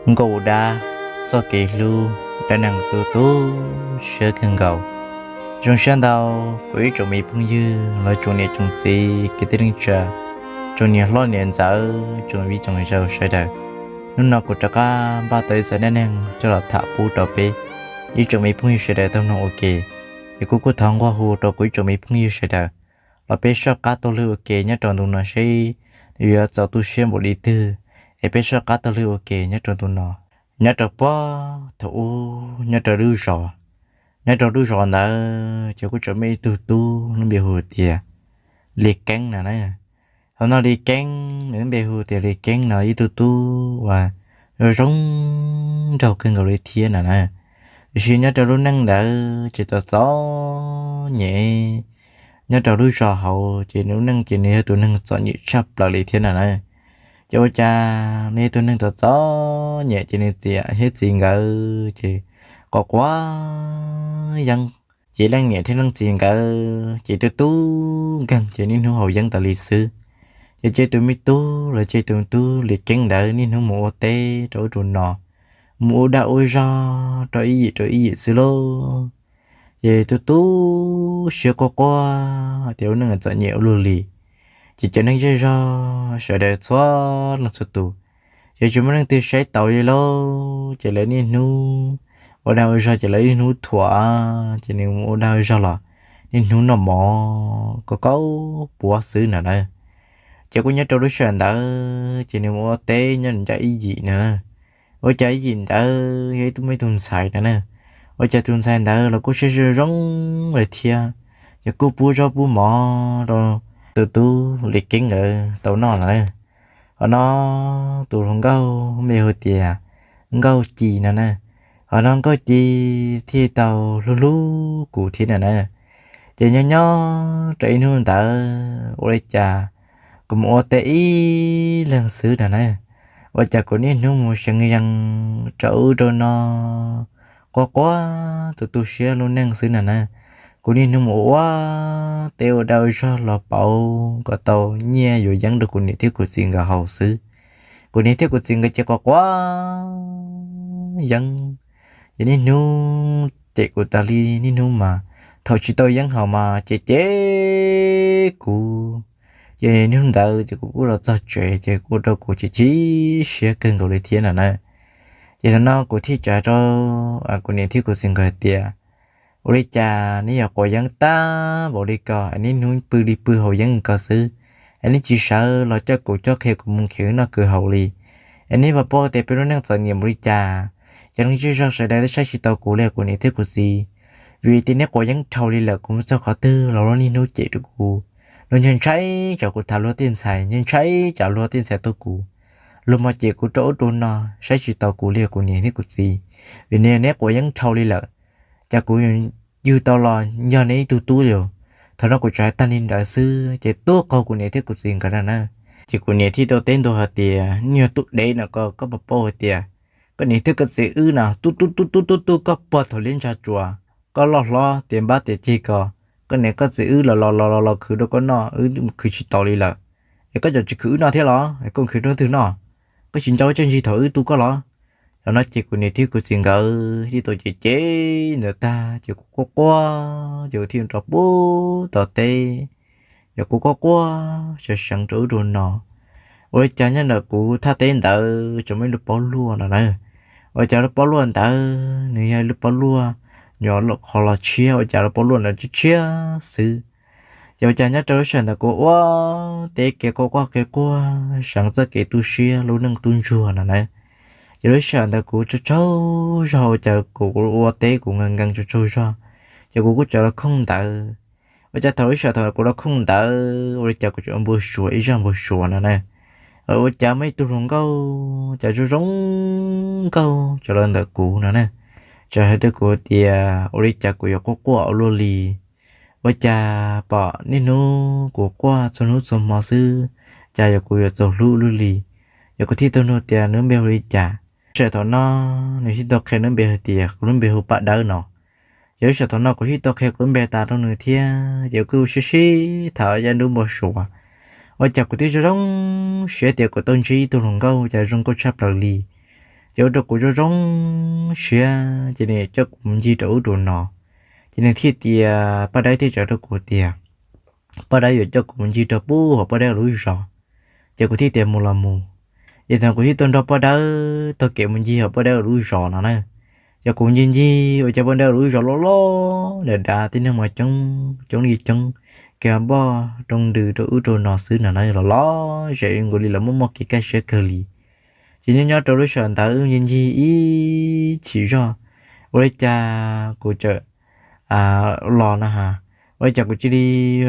Nkauj dab, txoj kev hlub, dab neeg tu tu siab kawg nkaus. Zoo siab ntau, kuv ib tsoom me phooj ywg los tsoom niam tsoom txiv kwv tij neej tsa, tsoom niam hlob niam ntxawm, tsoom viv tsoom zau sawv daws. Hnub no kuv rov qab npaj tau ib zaj dab neeg coj los tham pub rau peb ib tsoom me phooj ywg sawv daws tau mloog ua ke. Es kuv kuj thov nquag hu rau kuv ib tsoom me phooj ywg sawv daws los peb soj qab taug lw ua ke nyob rau ntu no seb yuav txaus tu siab npaum li twg, es peb soj qab taug lw ua ke nyob rau ntu no. Nyob rau puag thaum ub nyob rau lub zos, nyob rau lub zos ntawd ces kuj tseem muaj ib tug tub lub npe hu tias Li Keeb no na. Thaum no Li Keeb, nws lub npe hu tias Li Keeb no ib tug tub uas zoo zoo nraug kawg nkaus li thiab no na. Tiam sis nyob rau lub neej ntawd ces txom txom nyem, nyob rau lub zos hauv ces nws lub neej ces nws yog tus neeg txom nyem tshaj plaws li thiab no na. Ces ua cas nws yog tus neeg txom txom nyem ces nws niam thiab txiv nkawd ces quav quav yeeb, ces leej niam thiab leej txiv nkawd ces tu tu nkeeg ces niaj hnub haus yeeb tas li xwb. Ces cia tus me tub los cia tus tub Li Keeb ntawd niaj hnub mus ua teb rau ub rau no, mus ua dag ua zog rau ib yim rau ib yim xwb lauj. Ces tu tu siab quaj quaj tias ua neej txom nyem ua luaj li. Ces cov neeg zej zog sawv daws txhua leej txhua tus ces tsis muaj leej twg saib taus li lauj. Ces lawv niaj hnub ua dag ua zog ces lawv niaj hnub thuam, ces nws mus ua dag ua zog los niaj hnub noj mov kaub kaub puav xwb no na. Ces kuj nyob rau lub sij hawm ntawd ces nws mus ua teb nyob nws ncaj ib yim no na. Ua cas ib yim ntawd yog ib tug me tug ntxhais no na. Ua cas tus ntxhais ntawd los kuj siab zoo zoo li thiab, ces kuj pub zaub pub mov rau tus tub Li Keeb nkawd tau noj no na. Qhov no tus hluas nkauj npe hu tias Nkauj Ci no na. Qhov no Nkauj Ci thiaj tau hlub hlub kuv thiab no na. Ces nyob nyob rau ib hnub ntawd ua li cas kuv mus ua teb ib leeg xwb no na. Ua cas kuv niaj hnub mus seev yees rau ub rau no, quaj quaj tu tu siab lub neej xwb no na. Kuv niaj hnub mus ua teb ua dag ua zog los pauv kom tau nyiaj yuav yeeb rau kuv niam thiab kuv txiv nkawd haus xwb. Kuv niam thiab kuv txiv nkawd ces quav quav yeeb, ces niaj hnub cem kuv tas li, niaj hnub mas thaum tsis tau yeeb haus mas cem cem kuv. Ces niaj hnub ntawd ces kuv kuj los txog tsev ces kuj ua rau kuv chim chim siab kawg nkaus li thiab no na. Ces thaum no kuv thiaj tsa rau kuv niam thiab kuv txiv nkawd hais tias, ua li cas neb yuav quav yeeb tag npaum li ko es neb hnub pw li pw haus yeeb ko xwb, es neb tsis sawv los coj kuv cob qhia kuv mus nrhiav noj khwv haus li, es neb puas paub tias peb lub neej txom nyem npaum li cas, cov neeg zej zog sawv daws twb saib tsis taus kuv li kuv niam thiab kuv txiv. Vim tias neb quav yeeb dhau li lawm, kuv mus txog qhov twg los lawv niaj hnub cem rau kuv, lawv ntshai ntshai tsam kuv tham luag tej ntxhais, ntshai ntshai tsam luag tej ntxhais tua kuv, luag mas cem kuv rau ub rau no, saib tsis taus kuv li kuv niam thiab kuv txiv. Vim neb quav yeeb dhau li lawm, cas kuv yug tau los yog neb ib tug tub li. Thaum no kuv tsuas hais tag li ntawd xwb ces tuaj qaug kuv niam thiab kuv txiv nkawd no na. Ces kuv niam thiaj tau teb ntua hais tias, nej yog tub dev no ko, koj puas paub hais tias koj niam thiab koj txiv wb no tub tub tub tub tub tub koj puag thaum liab ntsa tsuas, koj loj hlob tiav npab tiav ceg ko, koj niam koj txiv wb los los los los los khwv rau koj noj, wb khwv tsis taus li lawm. Es koj cov tsis khwv wb noj thiab los es koj khwv rau twg noj? Koj tsis ntshai ua tsaug ntshai thaum wb tu koj los? Thaum no ces kuv niam thiab kuv txiv nkawd thiaj tau cem cem ntawd tag ces kuv quaj quaj ces kuv thiaj rov pub tom teb. Yog kuv quaj quaj seev seev rau ub rau no, ua li cas nyob ntawm kuv thaj teb ntawd tseem muaj ib lub pob luaj no na. Ua li cas lub pob luaj ntawd nws yog ib lub pob luaj nyuam qhuav los tshiab, ua li cas lub pob luaj ntawd tshiab tshiab xwb. Ces ua li cas nyob rau lub sij hawm ntawd kuv ua teb kev quaj quaj kev quaj seev txoj kev tu siab lub neej tub ntsuag no na. Ces lub sij hawm ntawd kuv tsaug tsaug zog, ua li cas kuv ua teb kuv nkees nkees tsaug tsaug zog, ces kuv kuj txawm los khooj ntawd. Ua li cas thaum lub sij hawm thaum kuv los khooj ntawd ua li cas kuv txawm ua npau suav ib zaj npau suav no na. Ua li cas muaj ib tug hluas nkauj cas zoo zoo nkauj txawm los ntawm kuv no na. Txawm hais rau kuv tias ua li cas kuv yuav quaj quaj ua luaj li. Ua li cas pom niaj hnub kuv quaj txhua hnub txhua hmo xwb, cas yog kuv yuav txaus hlub ua luaj li. Yog kuv thiaj tau nug tias nws lub npe hu li cas. Lub sij hawm thaum no nws thiaj tau qhia nws lub npe hais tias kuv lub npe hu Paj Dawb no. Ces lub sij hawm thaum no kuv thiaj tau qhia kuv lub npe tas rau nws thiab ces kuj sib sib tham ua ntu npau suav. Ua li cas kuv twb zoo zoo siab tias kuv tau ntsib ib tug hluas nkauj cas zoo nkauj tshaj plaws li. Ces ua rau kuv zoo zoo siab, ces nws coj kuv mus ncig rau ub rau no. Ces nws thiaj tias, Paj Dawb thiaj teb rau kuv tias Paj Dawb yuav coj kuv mus ncig rau pub hauv Paj Dawb lub zos. Ces kuv thiaj tias mus los mus. Ces thaum kuv thiaj tau nrog Paj Dawb taug kev mus ncig hauv Paj Dawb lub zos no na. Ces kuv ncig ncig ua cas Paj Dawb lub zos loj loj dav dav, tib neeg mas coob coob li coob, kev npoj roo ntws rau ub rau no xwb no na, los los zem nkaus li, los muaj muaj kev kaj siab kawg li. Ces nyob nyob rau lub sij hawm ntawd wb ncig ncig ib chim zog, ua li cas kuv txawm los no ha, ua li cas kuv cia li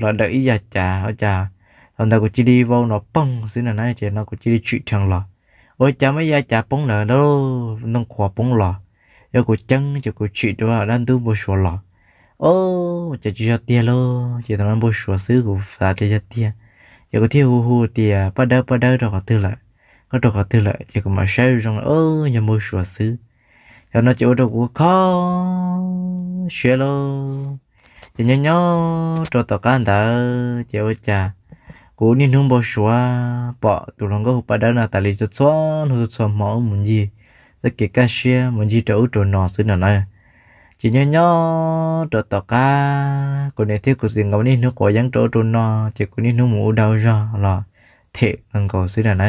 los dawm ib yav cav, ua cas thaum ntawd kuv cia li vau no poog xwb no na, ces no kuv cia li tshwm rhees los. Ua li cas muaj ib yav cav poob ntawd, ntoo qhuav poob los, yog kuv ceeb ces kuv tshwm dua dab ntub npau suav los. Ua cas tsis yog tiag lauj, ces thaum no npau suav xwb kuv xav tias yog tiag. Ces kuv thiaj hu hu tias, Paj Dawb, Paj Dawb, rau qhov twg lawm? Koj rau qhov twg lawm? Ces kuv mam saib zoo, yog npau suav xwb. Thaum no ces ua rau kuv kho siab lauj. Ces nyob nyob rau tom qab ntawd ces ua cas kuv niaj hnub npau suav pom tus hluas nkauj hu Paj Dawb no tas li txhua txhua hnub txhua txhua hmo, wb mus ncig txoj kev kaj siab mus ncig rau ub rau no xwb no na. Ces nyob nyob rau tom qab kuv niam thiab kuv txiv nkawd niaj hnub quav yeeb rau ub rau no, ces kuv niaj hnub mus ua dab ua zog los them nkaus xwb no na.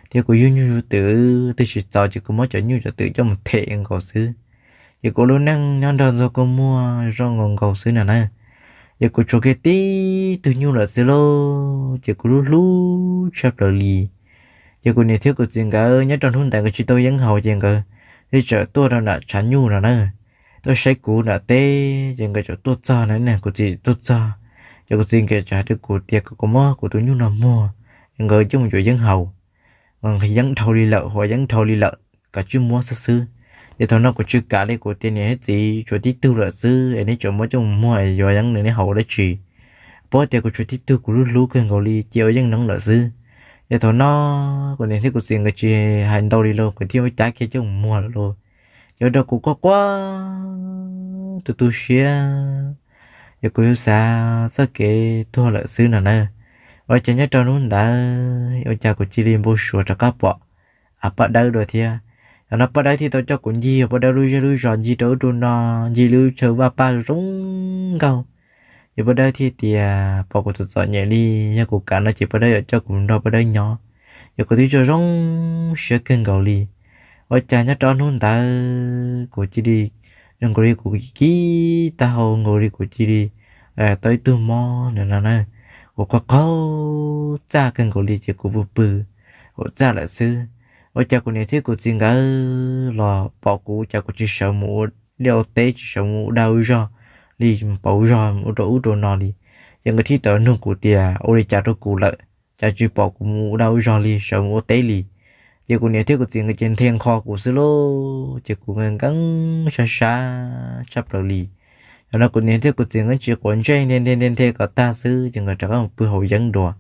Thiab kuv yug nyuj yug twm twb tsis txaus ces kuv muab cov nyuj cov twm coj mus them nkaus xwb. Ces kuv lub neej nyob nrog ntxog kua muag zoo nkaus nkaus xwb no na. Ces kuv tshuav kiag tib tug nyuj lawm xwb lauj, ces kuv hlub hlub tshaj plaws li. Ces kuv niam thiab kuv txiv nkawd nyob rau hnub ntawd nkawd tsis tau yeeb haus ces nkawd thiaj txawm tuaj rau nram tshav nyuj no na, tuaj saib kuv nram teb. Ces nkawd txawm tuaj txog na, kuv txiv tuaj txog, ces kuv txiv nkawd txawm hais rau kuv tias kom kuv muab kuv tus nyuj no muag, nkawd coj mus yuav yeeb haus, yeeb dhau li lawm, hos yeeb dhau li lawm, kom tsij muab xwb xwb. Ces thaum no kuv tsis kam li, kuv tias, Niam thiab txiv, tshuav tib tug lawm xwb es neb tseem muab coj mus muag yuav yeeb neb haus dab tsi? Paub tias kuv tshuav tib tug kuv hlub hlub kawg nkaus li, cia ua yeej neeb lawm xwb. Ces thaum no kuv niam thiab kuv txiv nkawd tsis hais ntau li lauj, nkawd thiaj muab cav kiag coj mus muag lawm lauj. Ces ua rau kuv quaj quaj tu tu siab, ces kuv yuav xav txoj kev tuag lawm xwb no na. Ua cas nyob rau hnub ntawd ua cas kuv cia li npau suav rov qab pom Paj Dawb dua thiab. Thaum no Paj Dawb thiaj tau coj kuv ncig Paj Dawb lub zej lub zos, ncig rau ub rau no, ncig lub chaw vaj paj zoo nkauj. Ces Paj Dawb thiaj tias pom kuv txom txom nyem li, yog kuv kam no ces Paj Dawb yuav coj kuv nrog Paj Dawb nyob. Ces kuv twb zoo zoo siab kawg nkaus li. Ua cas nyob rau hnub ntawd kuv cia li, zoo nkaus li kuv kib tag hau nkaus li, kuv cia li tau ib tug mob no na. Kuv qaug qaug txaj kawg nkaus li ces kuv pw pw hauv txaj lawm xwb. Ua cas kuv niam thiab kuv txiv nkawd los pom kuv, cas kuv tsis sawv mus ua liaj ua teb, tsis sawv mus ua dag ua zog li, pauv zog mus rau ub rau no li. Ces nkawd thiaj tau nug kuv tias ua li cas rau kuv lawm, cas tsis pom kuv mus ua dag ua zog li, sawv mus ua teb li. Ces kuv niam thiab kuv txiv nkawd ces nthe nqho kuv xwb lauj, ces kuv nkees nkees sab sab tshaj plaws li. Thaum no kuv niam thiab kuv txiv nkawd tsis quav ntsej, nthe nthe nthe nthe kom tag xwb ces nkawd rov qab mus pw haus yeeb dua.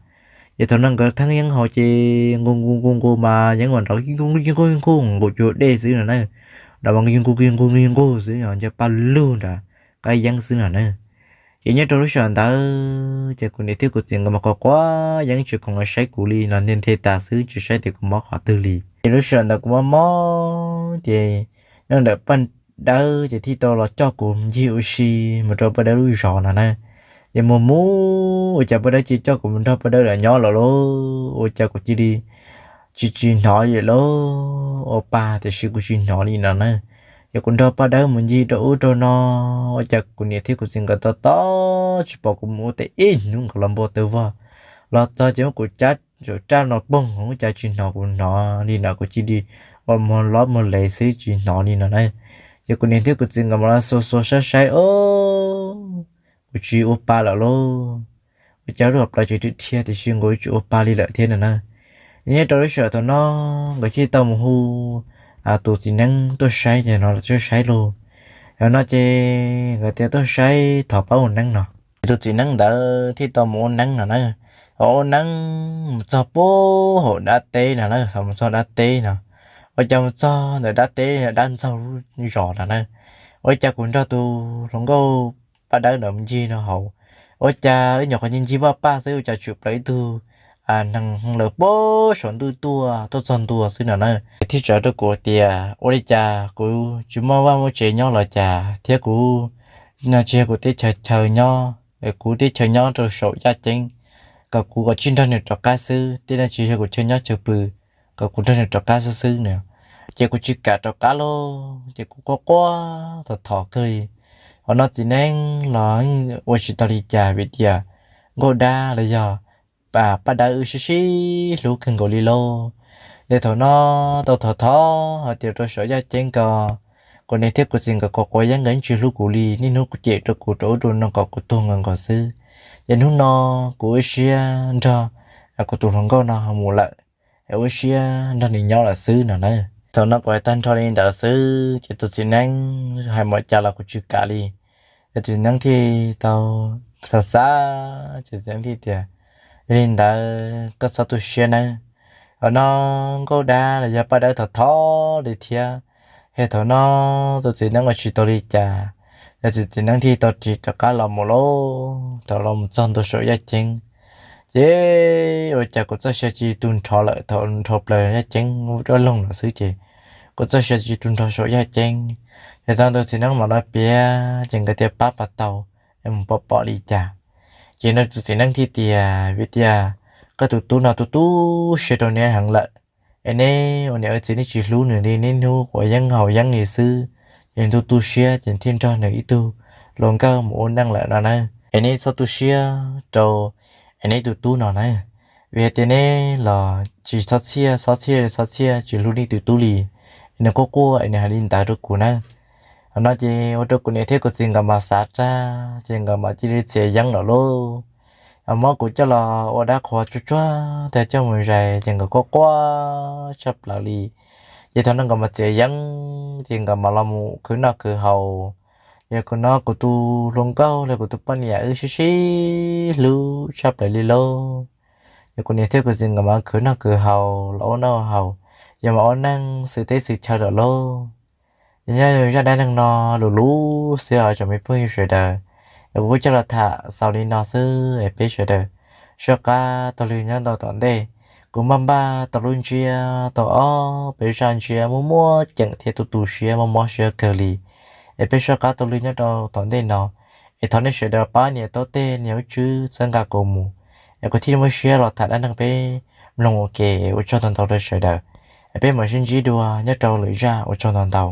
Ces thaum no nkawd theeb yeeb haus ces nqus nqus nqus nqus mas yeeb mas nrov nkuj nkuj nkuj nkuj nqus cuag dej xwb no na. Nrov mas nkuj nkuj nkuj nkuj xwb, nco paj lug nram qab yeeb xwb no na. Ces nyob rau lub sij hawm ntawd ces kuv niam thiab kuv txiv nkawd mas quav quav yeeb tsis khoom los saib kuv li, los nthe nthe tas xwb tsis saib tias kuv mob qhov twg li. Ces lub sij hawm ntawd kuv mob mob ces nyob ntawm Paj Dawb ces thiaj tau los coj kuv ncig ua si mus rau Paj Dawb lub zos no na. Ces mus mus ua cas Paj Dawb cia li coj kuv mus nrog Paj Dawb lawv nyob lawm lauj, ua cas kuv cia li tsis tsis hnov li lauj, ua pa tiam sis kuv tsis hnov li no na. Ces kuv nrog Paj Dawb mus ncig rau ub rau no, ua cas kuv niam thiab kuv txiv nkawd tos tos tsis pom kuv mus ua teb ib hnub, nkawd los npau taws vog los txog ces muab kuv cab saum raj no poog, ua cas tsis hnov kuv hnov li no, kuv cia li ua muag lob muag lev xwb tsis hnov li no na. Ces kuv niam thiab kuv txiv nkawd mas los xuas xuas saib saib, o, kuv tsis ua pa lawm lauj. Ua cas lub hauv plawv tseem dhia dhia tiam sis nkaus tsis ua pa li lawm thiab no na. Nyob rau lub sij hawm thaum no nkawd thiaj tau mus hu tus txiv neeb tuaj saib ces no los tuaj saib lauj. Thaum no ces nkawd tias tuaj saib thov pab ua neeb no. Ces tus txiv neeb ntawd thiaj tau mus ua neeb no na. Ho ua neeb mus txog puag hauv dab teb no na, thaum mus txog dab teb no, ua cas mus txog ntawm dab teb dab ntxaug lub zos no na. Ua cas kuv nrog tus hluas nkauj Paj Dawb ntawd mus ncig no hauv, ua cas wb nyuam qhuav ncig ncig vaj paj xwb ua cas tshwm plaws ib tug neeg lawv puag saum ntuj tuaj tuaj txog ntua xwb no na. Thiaj teb rau kuv tias ua li cas kuv tsis muaj vaj muaj tsev nyob los cas thiab kuv no tsis yog kuv teb chaws chaw nyob, kuv teb chaws nyob rau saum yaj ceeb, kom kuv kom tsis nrog nws rov qab xwb, tej no tsis yog kuv chaw nyob chaw pw, kom kuv nrog nws rov qab xwb xwb no. Ces kuv tsis kam rov qab lauj, ces kuv quaj quaj thov thov kawg li. Hos no txiv neeb los ua tsis tau li cas vim tias nkauj dab los yog paj dawb wb sib sib hlub kawg nkaus li lauj. Ces thaum no tau thov thov hais tias rau saum yaj ceeb ko, kuv niam thiab kuv txiv nkawd quav quav yeeb nkawd tsis hlub kuv li, niaj hnub kuv cem rau kuv rau ub rau no kom kuv tuag nkaus nkaus xwb. Ces hnub no kuv ua siab nrog kuv tus hluas nkauj no mus lawm, ua siab nrog nws nyob lawm xwb no na. Thaum no kuv hais tag nrho li ntawd xwb ces tus txiv neeb hais npaum cas los kuv tsis kam li. Ces txiv neeb thiaj tau xav xav ces txiv neeb thiaj tias, yog li ntawd koj txhob tu siab nawb. Hos no nkauj dab los yog paj dawb thov thov li thiab. Ces thaum no tus txiv neeb ua tsis tau li cas, ces tus txiv neeb thiaj tau ris rov qab los mus lauj. Thaum los mus txog ntua saum yaj ceeb, ces ua cas kuv txoj sia cia li tu nrho lawm, thaum nrho plaws yaj ceeb ua dab loog lawm xwb ces kuv txoj sia cia li tu nrho saum yaj ceeb. Ces thaum tus txiv neeb mam los piav ces nkawd thiaj pab pas tau es mus pom pom li cas. Ces no tus txiv neeb thiaj tias, vim tias koj tus tub no tu tu siab rau neb heev lawm, es neb ua niam ua txiv neb tsis hlub nws li, niaj hnub quav yeeb haus yeeb li xwb, ces nws tu tu siab ces thiaj nrog nws ib tug hluas nkauj mus ua neej lawm no na. Es neb txhob tu siab rau es neb tus tub no na, vim hais tias neb los tsis txhob txhiaj, txhob txhiaj, txhob txhiaj tsis hlub neb tus tub li, es nws quaj quaj es nws hais li ntawd rau kuv na. Hos no ces ua rau kuv niam thiab kuv txiv nkawd mas xav rag ces nkawd mas cia li txiav yeeb lawm lauj. Muab kuv coj los ua dab qhuas tsuag tsuag tag coj mus zais ces nkawd quaj quaj tshaj plaws li. Ces thaum no nkawd mas txiav yeeb ces nkawd mas los mus khwv noj khwv haus. Yog kuv no kuv tus hluas nkauj los kuv tus poj niam wb sib sib hlub tshaj plaws li lauj. Yog kuv niam thiab kuv txiv nkawd mas khwv noj khwv haus los ua noj haus, yog mas ua neej xwm teb xwm chaw lawm lauj. Ces nyob zaj dab neeg no lus lus xwb os tsoom me phooj ywg sawv daws, es kuv kuj coj los tham xaus li no xwb es peb sawv daws soj qab taug lw nyob rau tom ntej. Kuv npaj npaj tau lub ntsiab tau ob peb zaj ntsiab muaj muaj ceem thiab tu tu siab mob mob siab kawg li, es peb soj qab taug lw nyob rau tom ntej no. Es thov nej sawv daws pab nias taub teg nias lub tswb txhawb nqa kuv mus, es kuv thiaj muaj siab los tham dab neeg peb mloog ua ke. Ua tsaug ntau ntau rau sawv daws, es peb mam sib ntsib dua nyob rau lwm zaj. Ua tsaug ntau ntau.